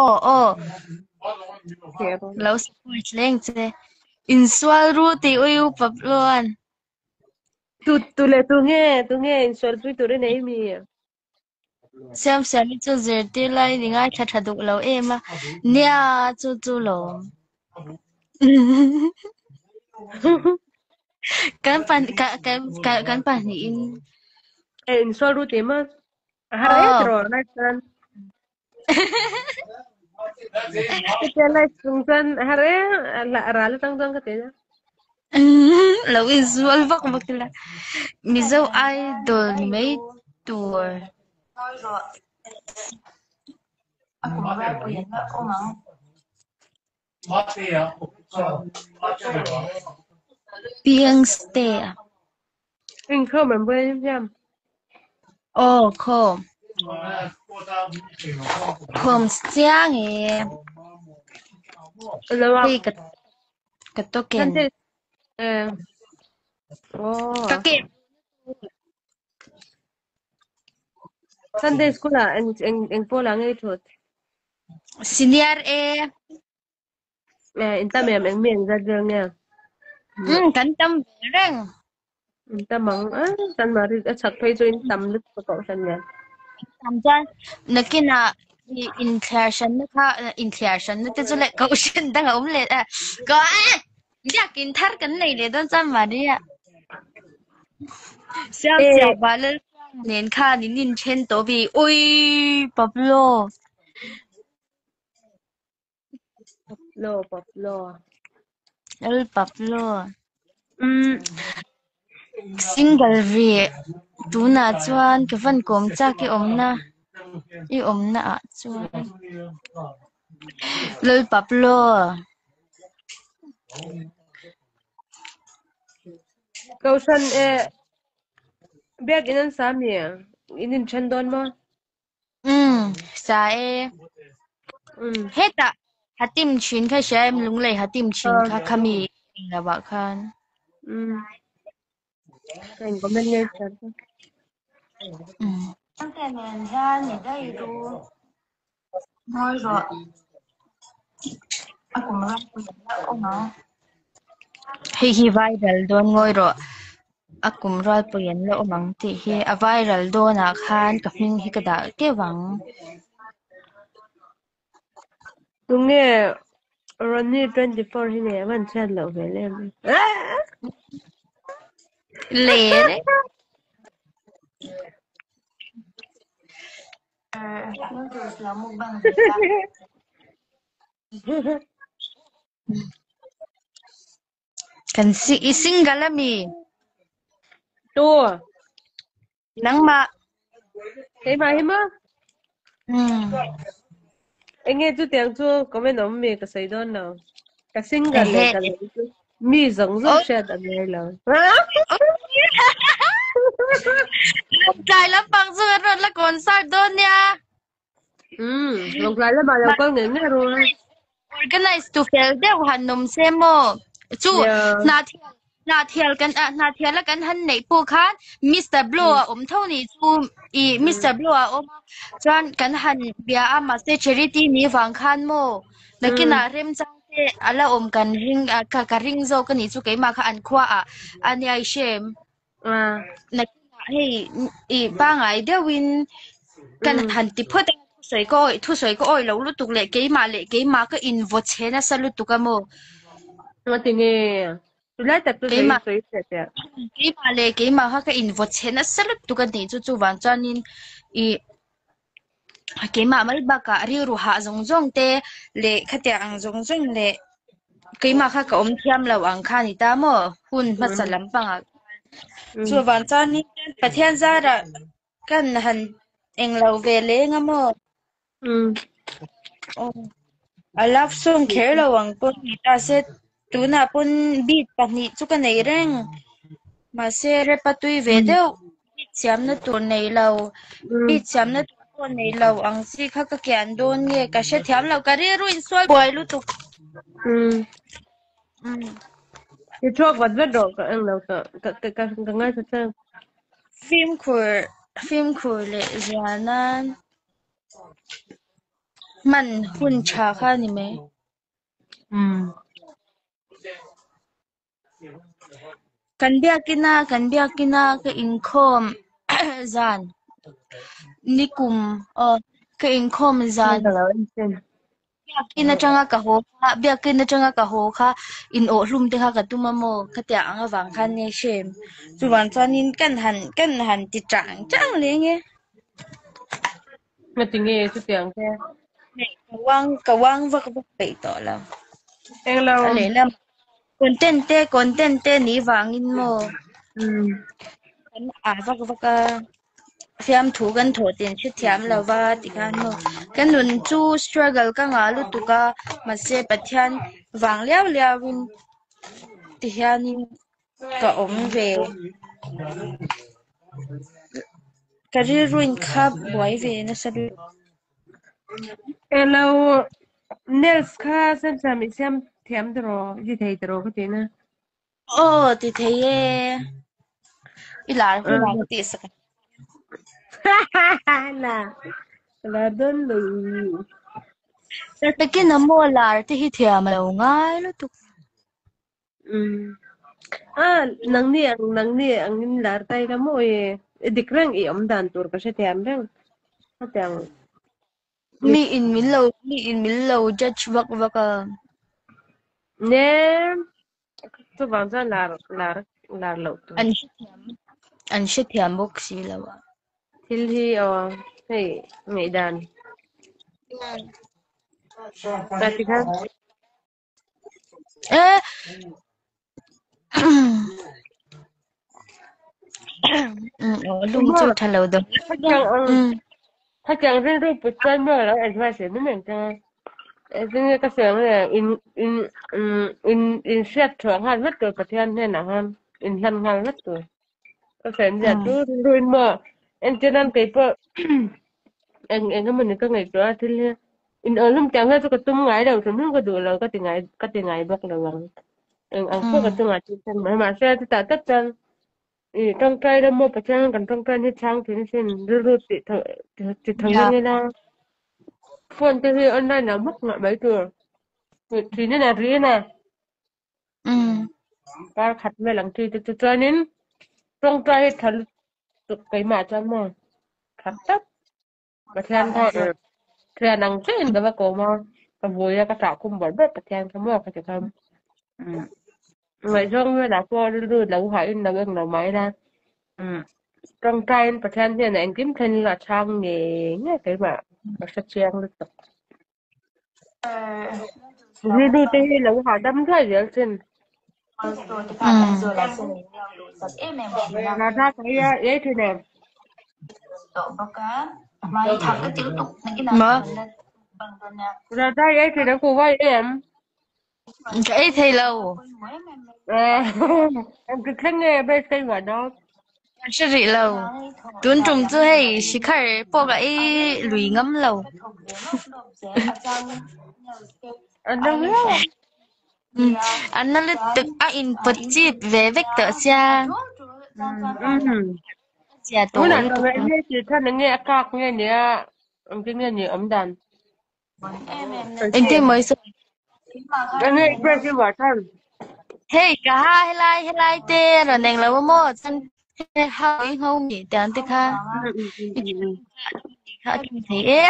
Aw aw lo support leng che insual ru tih ui u Pablo-a'n. Tu tu leh tu nge tu nge insual pui tur i nei mi? Siam siam hi chu zirtir lai ni ngaithla tha duh lo em a, nia chu chu lawm. Kan pan ka kan kan pahnihin. E insual ru tih maw? A har e tiraw lai chuan. Chutia lai chung chuan a har e a ral atang chuan ka ti a. Lo insual vak vak ila. Mizo idol ni mai tur. Piangste a. Inkhawm an buai em hiam. Aw khawm. Khawm chiang e. Hei ka ka token. Ka ke. Sunday school ah eng eng eng pawl ah nge i thut? Senior e. Eh, in tam em eng mi eng zat vel nge? Um, kan tam ve reng. In tam ang a, san mari a chak phei chu in tam lutuk ka koh hran nen. Tam chuan nakinah i inthliar hranna kha inthliar hranna te chu leh kohhran dang a awm leh a. Ka biakin thar kan nei leh dawn chuan Maria. Siam siam ba lal nen khan in inthen tawh bi. Ui Pablo. Pablo, Pablo. Lal Pablo. Um, single ri tunah chuan ka van kawm chak i awmna i awmna ah chuan. Lal Pablo. Kohhran e biakin an sa mi in inthen dawn maw? Umm sa e. Umm. Hetah hatim thin kha hria em lunglei hatim thin kha khami englo ah khan. Umm. Ka in comment ngei thin. Umm. Te nen hian ni daih ru. Ngawi rawh. A kum ropui a la awm ang. Hei hi viral dawn ngawi rawh. A kum rualpui an la awm ang tih hi a viral dawnah khan ka hming hi ka dah keuh ang. Tunge Ronnie 24 hi nei a van chhiat loh hmel em. Le re. Kan si i single ami? Tu. Nangmah. Keimah hi maw? Hmm. Enge chu tiang chu comment awm mi ka sawi dawn lo. Ka single leh ka lo chu mi zawng zawng hriat a ngai lo. Lawngtlai lampang chu kan rawn la concert dawn nia. Umm, Lawngtlai lamah lo kal ngei ngei ru. Organize tu fel deuh han awm se maw? Chu hna thial hna thial kan ah hna thial a kan han neih pawh khan Mister Blow a awm tho nih chu i Mister Blow a awm a chuan kan han bia a mahse charity ni vang khan maw nakinah remchang te a la awm kan ring a ka ka ring zawk a nih chu keimah kha an khua ah a nia i hrem. Nakinah hei i pangai deuhin kan han ti phawt a, thusawi ka awih thusawi ka awih lo lutuk leh keimah leh keimah ka invaw chhe nasa lutuk a maw. Ngati nge? Chulai tak chu sawi sawi teh teh. Keimah leh keimah kha ka invaw chhe nasa lutuk a nih chu chuvang chuanin i keimah mai bakah rilru hah zawng zawng te leh khatiang ang zawng zawng leh keimah kha ka awm thiam lo ang kha a ni ta maw hun hmasa lampangah chuvang chuanin Pathian zarah kan han englo ve leng a maw aw a love song kher lo ang pawh ni ta se tunah pawn beat pahnih chu ka nei reng mahse rap a tui ve deuh. Beat siamna tur nei lo, beat siamna tur pawh nei lo ang chi kha ka kian dawn nge ka hrethiam lo, ka rilru in sual buai lutuk. I thuak vat vat rawh ka eng lo ka ka ka ka ngaithla chang. Fimkhur fimkhur leh zual nan. Man hun tha kha ni mai. Kan biakina kan biakina ka inkhawm zan nikum aw ka inkhawm zan biakin atanga ka haw kha biakin atanga ka haw kha in awh hlum te kha ka tum a maw ka tia ang avang khan nge hrem chuvang chuanin kan han kan han ti chang chang leh nge. Ngatinge chutiang te? Ka uang ka uang vak vak peih tawh lo. Englo. A lehlam content te content te nih vangin maw kan ah vak vak a fiamthu kan thawh tin hrethiam lo va tikhan maw ka nun chu struggle ka ngah lutuk a mahse Pathian vang liau liau in tihianin ka awm ve. Ka rilruin kha buai ve nasa lutuk. Elo nails kha sem sam i siam thiam tiraw i ti thei tiraw ka ti na. Aw ti thei e. I lar hunah ka tih sak ang. La la dawn lo. Takin a maw lar te hi thiam a lo ngai lutuk. Ah, nangni ang nangni angin lar ta ila maw i i dik reng i awm dan tur ka hrethiam reng. Hetiang. Mi in min lo mi in min lo judge vak vak a. Ne chuvang chuan lar lar lar loh tur. An hrethiam an hrethiam bawk si lo a. Thil hi aw hei ngaihdan. Ta tikhan. Eh. Lung chu tha lo deuh. Hetiang rilru put chuan maw lo advice em em ang che. Ka sawi ang nge in in in in hriat thuah nghal vek tur Pathian hnenah khan in hlan nghal vek tur. Ka sawi ang zia chu rilru in maw entir nan keipawh eng eng emawni ka ngaihtuah a thil hi In awlum tiang hian chu ka tum ngai lo hrim hrim ka duh lo ka ti ngai ka ti ngai bawk lo ang. Eng ang pawh ka chungah thil thleng mai mahse chutah tak chuan i tawngtai ram maw Pathian kan tawngtai hi chhang thin sin rilru tih tho ti tho reng ila phone te hi online ah hmawk ngah mai tur thin in a ri in a kar khat vel ang chi te chu chuanin tawngtai hi tha lutuk keimah chuan maw tha tak. Pathian kha thian ang chiahin ka va kawm a, ka vui a, ka chah khum bawrh bawrh Pathian kha maw ka ti kha. Ngaihzawng velah pawh rilru lo hahin lo eng lo mah ila, tawngtaiin Pathian hnenah engkim thlen ila a chhang ngei ngei keimah ka hre chiang lutuk. Rilru te hi lo hahdam thuai zel thin. Radha ka ei a, ei thin em? Ma? Radha i ei thin em? Kuhva i ei em? Ka ei thei lo. Engti thleng nge base ka inngah dawn? Ka hre rih lo. Tun tum chu hei Shikhar pawh ka ei lui ngam lo. An lo viau ang. An la lutuk a inpawt chip ve vek tawh sia. Zia tawh Tunah lutuk. ka nge tih khan enge a kak nge nia engtin nge ni awm dan. Engtin maw i sawi? Enge i press i uar chhan? Hei ka ha helai helai te a rawn eng lo a maw chuan he ha i ngho mi tiang te kha i kha a kim thei e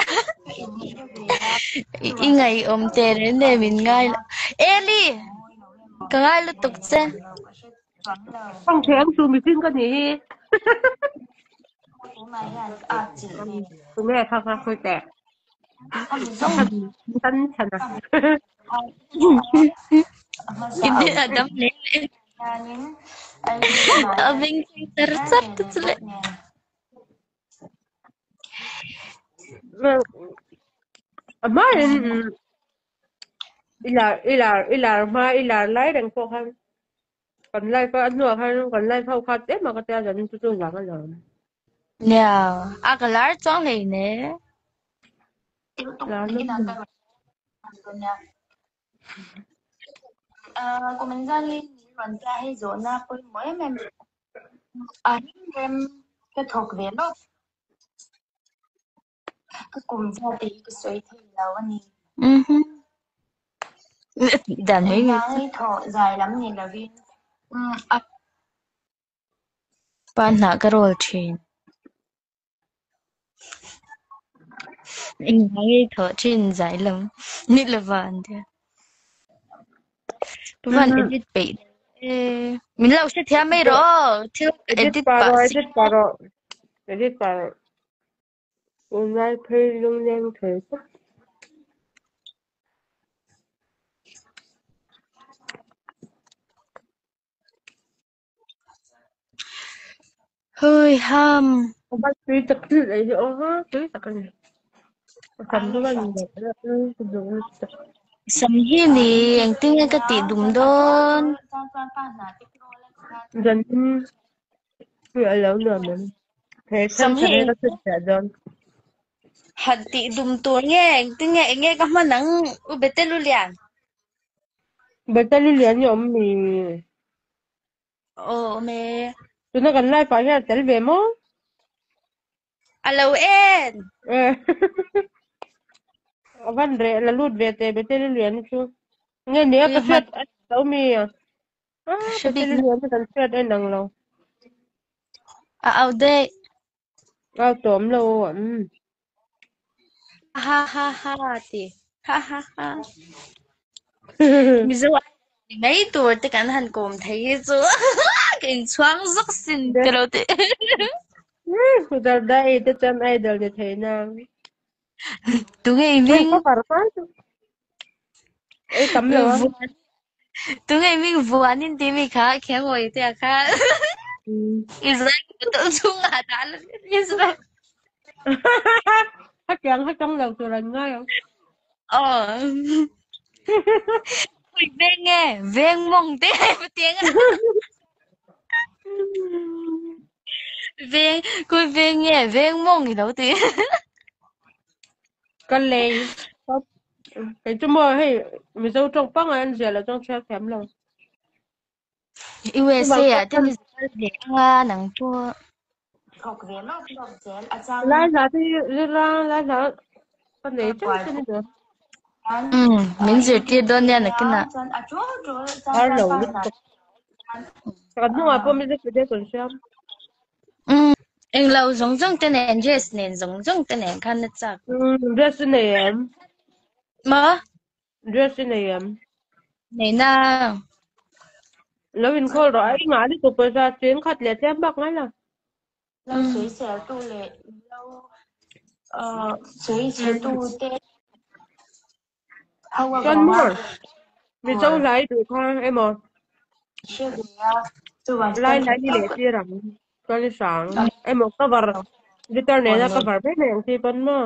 i ngaihawm te reng nen min ngai lo Eli ka ngai lutuk che. Kawng thei ang chu mihring ka nih hi. Tunge kha kha sawi teh. Tan chhan a. Hindi a dam le le. A beng chheng char char te chu le. A hmain i lar i lar i lar hma i lar lai reng pawh khan kan live a a hnuah khan kan live ho kha tlem a ka tia zan chu chu vang alawm. Nia, a ka lar chuang hlei ne. Lar lutuk. Ka kum zat te hi ka sawi thei lo a ni. Mhm. Dan mai Engvang i thawh zai lam ni lovin. A pa hnah ka roll thin. Engvang i thawh thin zai lam ni lova an tia. Van edit peih e. Min lo hrethiam mai rawh aw. Thil ka Edit edit pah pah rawh, si. edit pah rawh. Edit pah rawh. Tunlai phei lungleng thei khawp. Hui ham. A van tui tak thil ei hi aw ha tui tak a ni. A sam chu van duh tak. Sam hi ni engtin nge ka tih dum dawn. Zan in pui a lo nuam em. He Sam chhan hi chhan hi ka chhut chhiah dawn. Han tih dum tur nge engtin nge enge ka hman ang u Betelulian. Betelulian hi awm mi. Aw awm e. Tuna kan live ah hian a tel ve maw? A lo en. A van reh la lut ve teh Betelulian hi chu. Nge nia ka hriat a lo mi. Ah Betelulian hi kan hriat en ang lo. A au daih. Au tawm lo um. Ha ha ha ti. Ha ha ha. Mizo mai tur te kan han kawm thei hi chu ka inchhuang zawk sin te lo ti. Dar dai te chuan idol ni thei na. Tunge i hming? Ka par mai chu. Ei tam lo a. Tunge i hming vuanin ti mi kha khengawi te a kha. Israel bottle chungah dah la Israel. Hetiang hetiang lo tur an ngai ang. Aw. Ui veng nge veng mawng te tiang a. Veng kui veng nge veng mawng i lo ti. Ka lei. Kei chu maw hei Mizo tawng pangngai an ziah loh chuan chhiar thiam lo. USA ah te ni zel ve anga nang pawh. Thawk ve lawp lawp zel a chang. Lai hla te hi rilra lai hla ka nei teuh che ni ber. Umm min zirtir dawn nia nakinah. Har lo lutuk. Kan hnungah pawh music video kan siam. Umm englo zawng zawng te nen dress nen zawng zawng te nen khan a chak. Umm dress i nei em? Maw? Dress i nei em? Nei na. Lo inkhawl rawh a, i ngah lutuk pawisa cheng khat leh tlem bak ngai lo. Lo sawisel tu leh lo sawichhe tu te ho Chuan avanga maw Mizo hla i duh kha emaw hre ve a chuvang lai chuan lai ni leh tir ang chuan i hrang emaw cover guitar nena cover mai mai ang chi pawn maw.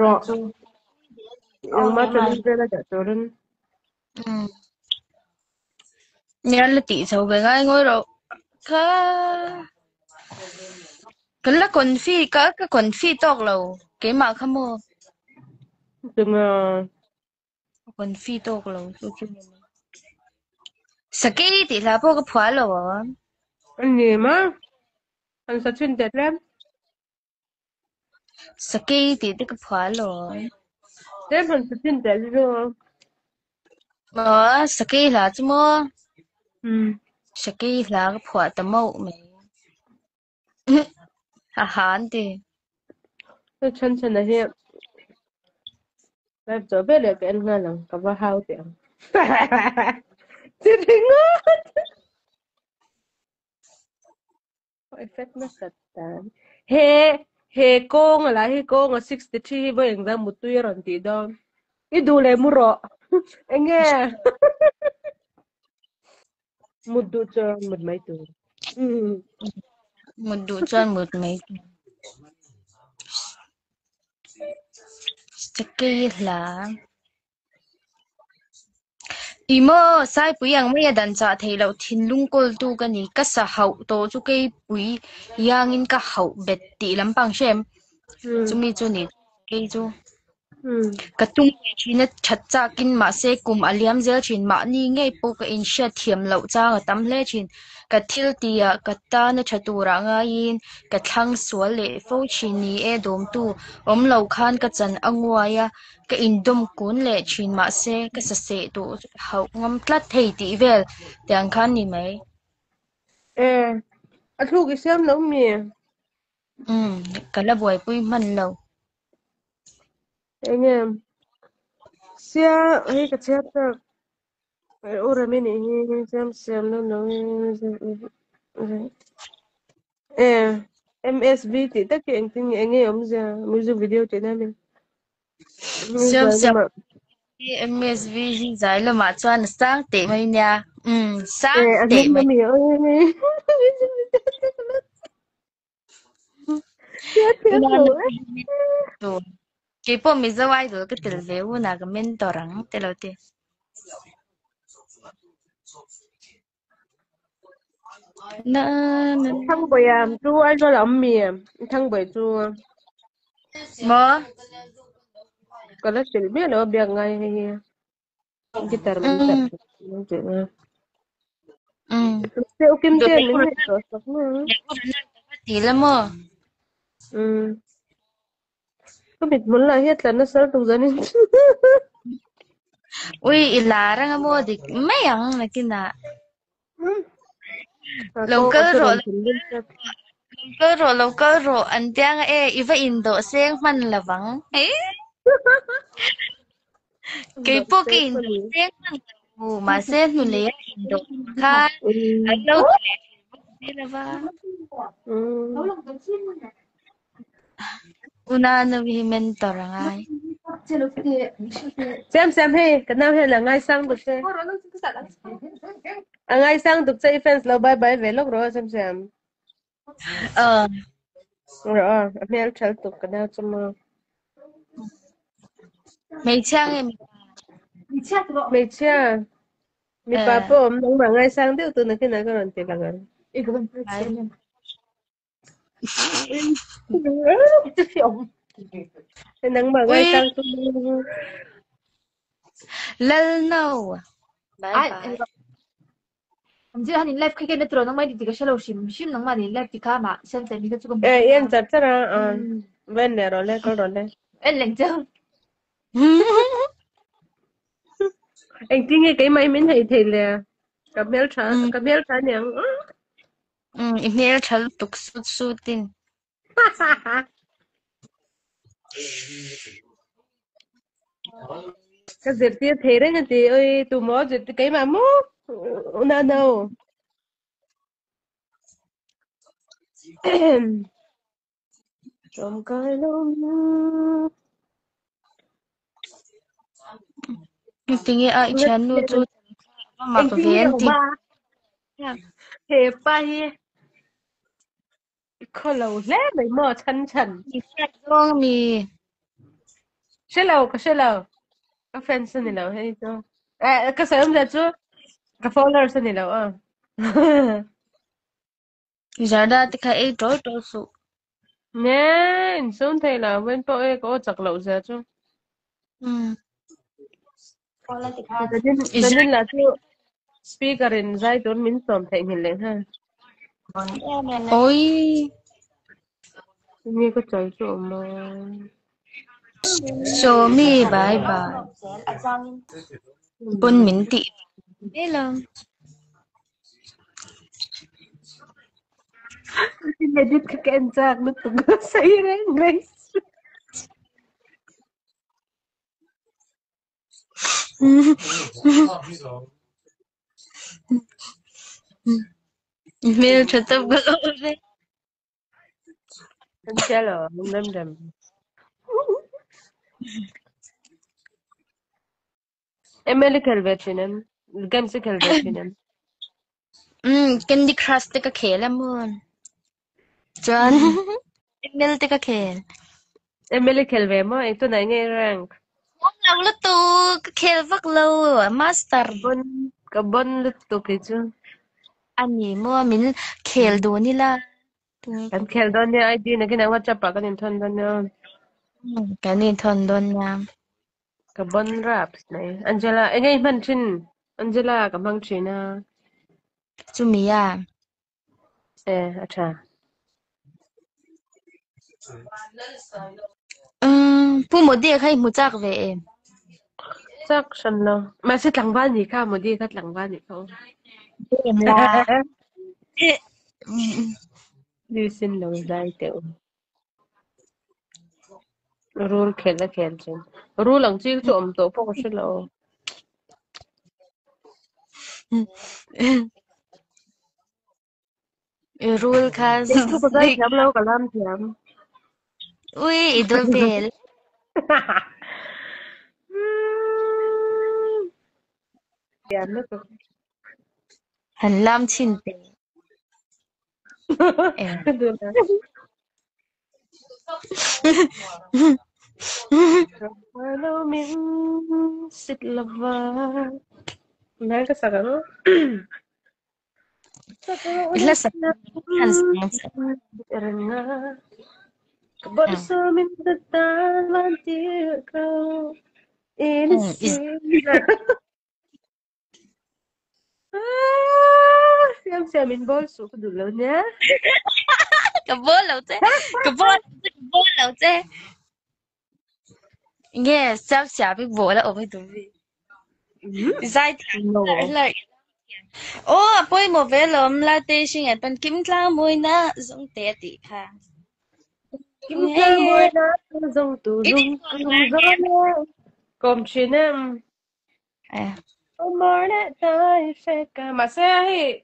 Rawh engmah challenge vel a dah turin. Nia la tih chho ve ngai ngawi rawh kha ka la confi ka ka confi tawk lo keimah kha maw. Tunga. Ka confi tawk lo chu chu ni mai. Sakei tih hla pawh ka phuah lo a. Ani ma an sa chhin teh tlem. Sakei tih te ka phuah lo. Tlem han sa chin teh chu. Maw sakei hla chu maw? Um. Sakei hla ka phuah ta mauh mai. A ha an ti. Ka chhan chhan a hi live zawh vel leh ka en nghal ang ka va hau teh ang. Chi ringawt. Effect nasa tan. He he kawng a lah hi kawng a 63 hi vawi engzah mutui a rawn tih dawn. I duh leh mu rawh. Enge? Mut duh chuan mut mai tur. Mut duh chuan mut mai tur. Sakei hla. I maw Saipui ang mai a dan chah theih loh thinlung kawltu ka ni. Ka sa hauh tawh chu keipui iangin ka hauh bet tih lampang hre em? Chumi chu ni kei chu. Ka tum leh thin a that chakin mahse kum a liam zel thin. Mahni ngei pawh ka inhriat thiam loh chang a tam hle thin. Ka thil tihah ka tana tha turah ngaiin ka thlang sual leh fo thin ni e dawmtu awm lo khan ka chan a nguai a, ka indawm kun leh thin mahse ka saseh tawh chu ka hauh ngam tlat thei tih vel tiang khan ni mai. E, a thluk i siam lo mi? Umm, ka la buaipui hman lo. Enge sia hei ka chhiat tak u remi nih hi siam siam lo lo e MSV tih tak hi engtin nge enge awmzia music video tih na mi Siam siam MSV hi zai lamah chuan a sang teh mai nia. Umm, sang teh mai. Keipawh Mizo Idol ka tel ve hunah ka mentor ang te lo ti. Na na Thangbawi chu Aizawl a awm mi? Thangbawi chu Maw? Ka la hrilh miah lo a biak ngai hei hi. Guitar min tar Se ukim te min nei tawh sak na. Ti la maw? Um. Ka mit hmun lah hi a tlan nasa lutuk zanin. Ui i lar anga maw dik mai ang nakinah. Lo kal rawh lo kal rawh lo kal rawh an tiang a e i va indawh seng hman lovang. Kei pawh ka indawh seng hman lo mahse hnulei a indawh tur khan an lo ti leh thin bawk si lova. Una nu hi mentor a ngai. Siam siam hei ka nau hian a ngaisang tuk che. A ngaisang tuk che i fans lo bye bye ve lawk rawh siam siam. Aw. Rawh a a hmel thal tuk ka nau chu maw. Hmeichhia nge mipa? Hmeichhia. Mipa pawh awm nangmah ngaisang deuh tu nakin ah ka rawn ti lang ang. Nangmah ngaisang tu. Lal no. Bye bye. Zir han in live kha na tro nangmah ti ka hrelo hrim hrim nangmah ni live ti kha ma siam sai mi kha chu ka Eh en char char a ven le ro le kal ro le. En leng cheu. Engtin nge keimah min hei thei le. Ka hmel tha ka hmel tha niang. Umm i hmel tha lutuk sut sut in. Ka zirtir thei reng a ti oi tu maw zirtir keimah maw una no. Tlawmkai lo Tinge a i thiannu chu a mak ve an ti. He pa hi i khaw lo hle mai maw chhan chhan. I hriat zawng mi. Hre lo ka hre lo. Ka fans a ni lo hei chu. Eh ka sawi awmzia chu ka followers a ni lo aw. Zarda te kha ei ṭawl ṭawl suh. Nge insum thei lo wen pawh e ka aw chak loh zia chu. Zanin zanin lah chu speaker in zai tur min sawm theih nghilh leh nghal. Oi. Nge ka chal chu awm a. Sawmi bye bye. Pawn min tih vel a. Edit ka ka en chak lutuk sei reng reng. Hmel tha tak ka lo ve. Kan hria lo rem rem. ML i khel ve thin em? Games i khel ve thin em? Um, Candy Crush te ka khel a mawn. Chuan ML te ka khel. ML i khel ve maw? Eng tunah nge i rank? Awm lo lutuk, ka khel vak lo, master. Bon, ka bon lutuk hi chu. Ani maw min khel dun ila. Kan khel dawn nia ID nakin ah WhatsApp ah kan inthawn dawn nia. Kan inthawn dawn nia. Ka bon raps mai. Angela, enge i hman thin? Angela ka hmang thin a. Chumi a. E, a tha. Umm, Pu Modi a kha i hmu chak ve em? Chak hran lo. Mahse tlangval ni kha, Modi kha tlangval ni kha. Em la. Ni sin lo zai teh u. Rul khel a khel thin. Rul ang chi chu awm tawh pawh ka hre lo. Rul kha Chu ka zai thiam lo ka lam thiam. Ui, i dawl vel. Thiam lutuk. Han lam chhin teh. Eh. Sit lova. Nai ka sak ang. Hla sak han sak ang. Siam siam in bawl suh ka duh lo nia. Ka bawl lo che. Ka bawl ka bawl lo che. Nge siam siam i bawl a awm i duh mi. Zai thiam No. la Oh, a pawimawh ve lawm la te hring ah pawn kim tlang mawina zawng te a tih kha. Kim tlang mawina zawng tu lung lung zawng e. Kawm thin em. Eh. Mahse hei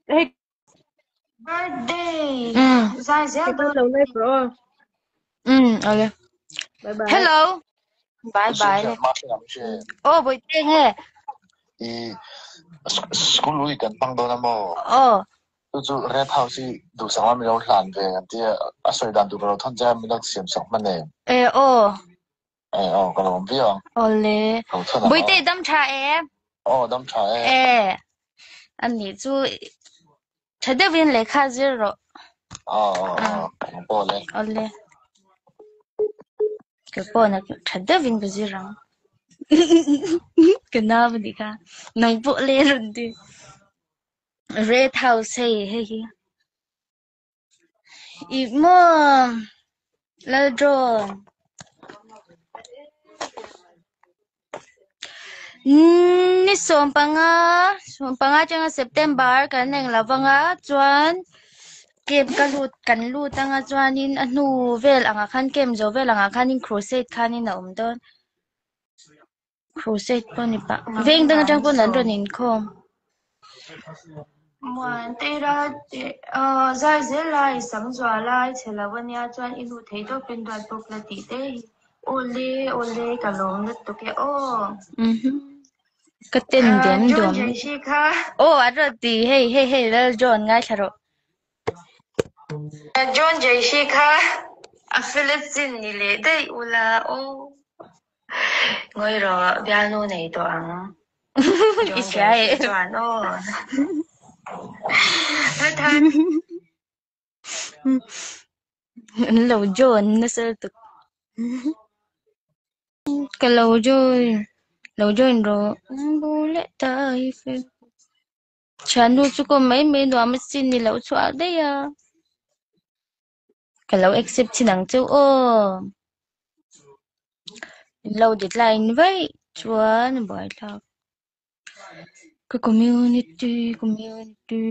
hei Birthday! Mm. Zai zel ka lo live rawh aw. Ole. Bye bye. Hello. Bye bye le. Oh, bawihte nge. I school ui kan hmang dawn a maw? Oh. Chu chu Red House hi duhsak lam ilo hlan ve an tia a sawi dan tur ka lo thawn che a min lo siam sak hman em? Eh aw. Eh aw ka lo awm viau ang. Awle. Lo thawn ang aw. Bawihte dam tha em? Aw dam tha e. Eh. Ani chu tha deuhin lehkha zir rawh. Aw aw aw ang pawh le. Awle. Kei pawh na tha deuhin ka zir ang. Ka nau anih kha. Nang pawh le rawn ti. Red House hei hei hi. I maw Laldrawn. Ni 15, 15 atanga September kan eng lo vang a chuan camp ka lut kan lut anga chuanin a hnu vel angah khan camp zo vel angah khanin crusade khanin a awm dawn. Crusade pawh ni pah. Veng dang atang pawn an rawn inkhawm. Muan Teira te zai zel lai sam zuah lai chhe lo ania chuan i nu thei tawp in duat bawk la tih te hi awle awle ka lawm lutuk e aw. Ka ten diam John duam. Jaishi kha. Aw an rawn ti hei hei hei Lal John ngaithla rawh. John Jaishi kha a Philistine ni leh daih ula aw. Ngawi rawh, bialnu nei tawh ang. I hria e. Chuan aw. Tha An lo join nasa lutuk. Ka lo join, lo join rawh. Thiannu chu kawm mai mai nuam asin ni loh chhuah daih a. Ka lo accept chin ang cheu aw. In lo decline vaih chuan a buaithlak. Ka community community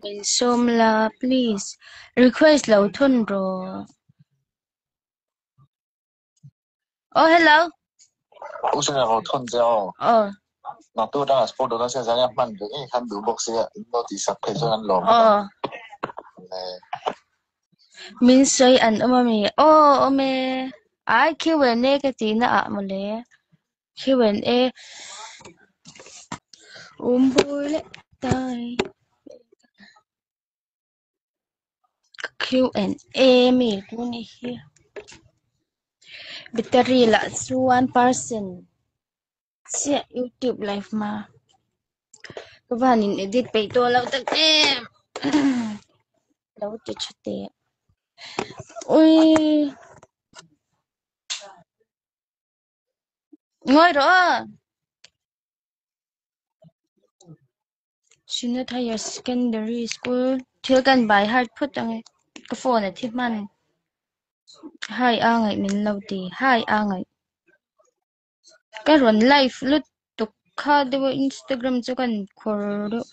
min sawm la please request lo thawn rawh. Oh hello. U Sina ro thawn che aw. Aw. Naktu atanga sport dawna sia zan hman ve ngei khan duh bawk sia in lo tihsak phei chuan an lawm Aw. Min sawi an awm a mi? Aw awm e. Ai Q&A ka tihna ah mawle. Q&A. Umbui leh tai. Q&A mi tu ni hi. Battery lah chu 1% chiah YouTube live ma. Ka van in edit peih tawh loh tak em. Lo ti tha teh. Ui. Ngawi rawh a. Synod Higher Secondary School thil kan by heart phawt ang e. Ka phone a thi hman. Hi a ngaih min lo ti. Hi a ngaih. Ka rawn live lutuk kha deuh a Instagram chu kan khawr deuh.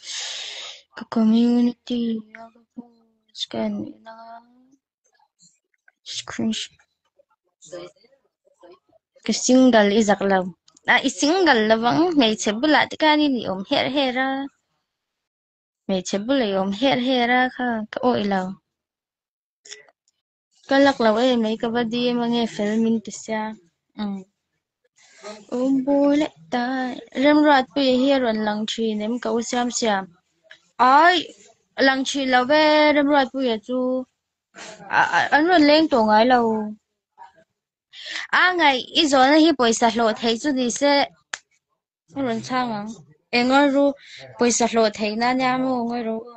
Ka community a ka post ka en a. Screenshot. Ka single i zak lo. A i single lovang hmeichhe bulah te khan i awm her her a. Hmeichhe bulah i awm her her a kha ka awih lo. Ka lak lo em mai ka va DM ange fel min ti sia. Umm. Awm bawr leh ta. Remruatpuia hi a rawn lang thin em ka u siam siam. Ai lang thin lo ve Remruatpuia chu an rawn leng tawh ngai lo. A ngaih i zawhna hi pawisa hlawh theih chu ni se a rawn chhang ang. Eng a ru pawisa hlawh theih na nia maw ngawi rawh u.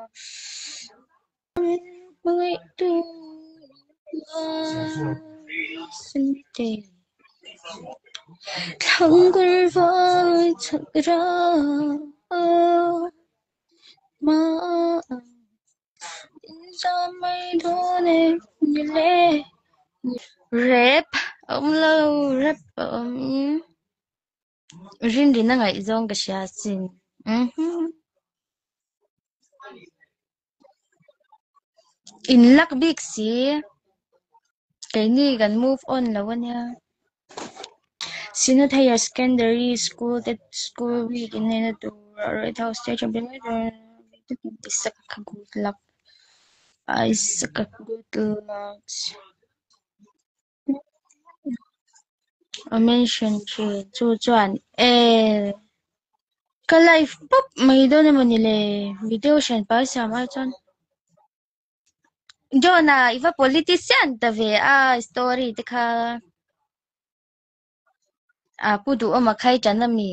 Rap a awm lo rap a awm Rinrina ngaihzawng ka hria asin In lak bik si keini kan move on lo ania Synod Higher Secondary School te school week in neihna tur Red House te champion Isaka good luck Isaka good luck A mention thin chu chuan e ka live pawp mai dawn emaw ni le video hran pai siam ai chuan John-a i va politician ta ve a story te kha a pu duhawm a khai tan ami.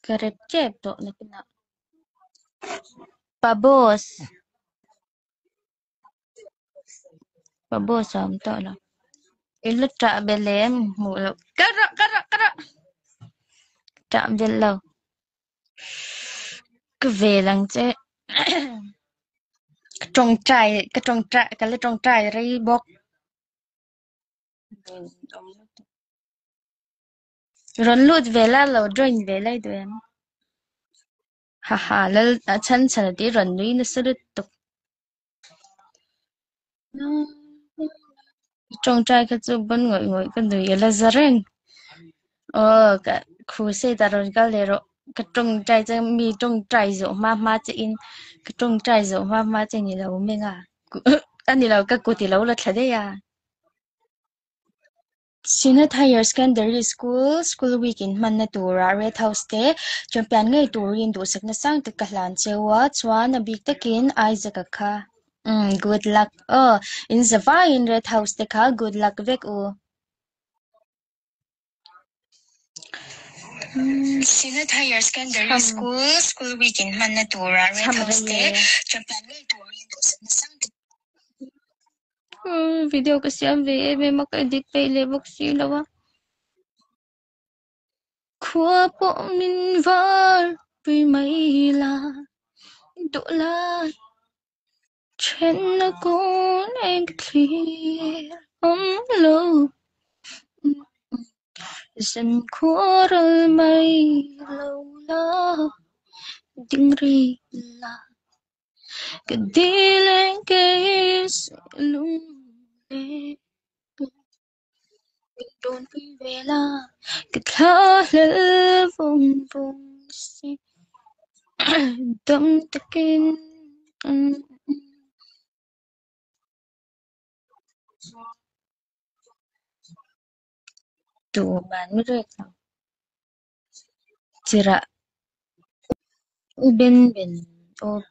Ka rep tep tawh nakinah. Pa boss. Pa boss a awm tawh lo. I la ṭah belh em hmuh loh. Ka rah ka rah ka rah. Ṭah belh lo. Ka vel ang che. Ka ṭawngṭai ka ṭawngṭai ka la ṭawngṭai rei bawk. Rawn lut ve la lo join ve lai duh em? Haha lal a chhan chhan a tih rawn nui nasa lutuk. Tawngtai kha chu ban ngawih ngawih ka nui a la za reng. Aw ka crusade ah rawn kal leh rawh. Ka tawngtai chu mi tawngtai zawh hma hma che in ka tawngtai zawh hma hma che ni lo meng a. A ni lo ka kut i lo la thla daih a. Synod Higher Secondary School, School Week in hmanna turah Red House te champion ngei turin duhsakna sang tak ka hlan cheu a, chuan a bik takin Isaac-a kha umm good luck aw, in za vaiin Red House te kha good luck vek u. Synod Higher Secondary School, School Week in hmanna turah Red House te champion ngei turin duhsakna sang tak Video ka siam ve em em a ka edit peih leh bawk si lo a. Khua pawh min var pui mai la duh lai Thenna kawn eng ka thlir awm lo Zan khua ral mai lo la ding rih la Ka dil eng kei lung leh Min rawn pui ve la ka thla hlel vawng vawng si Dam takin Tuman mi rek lo Chirah U Ben Ben OP.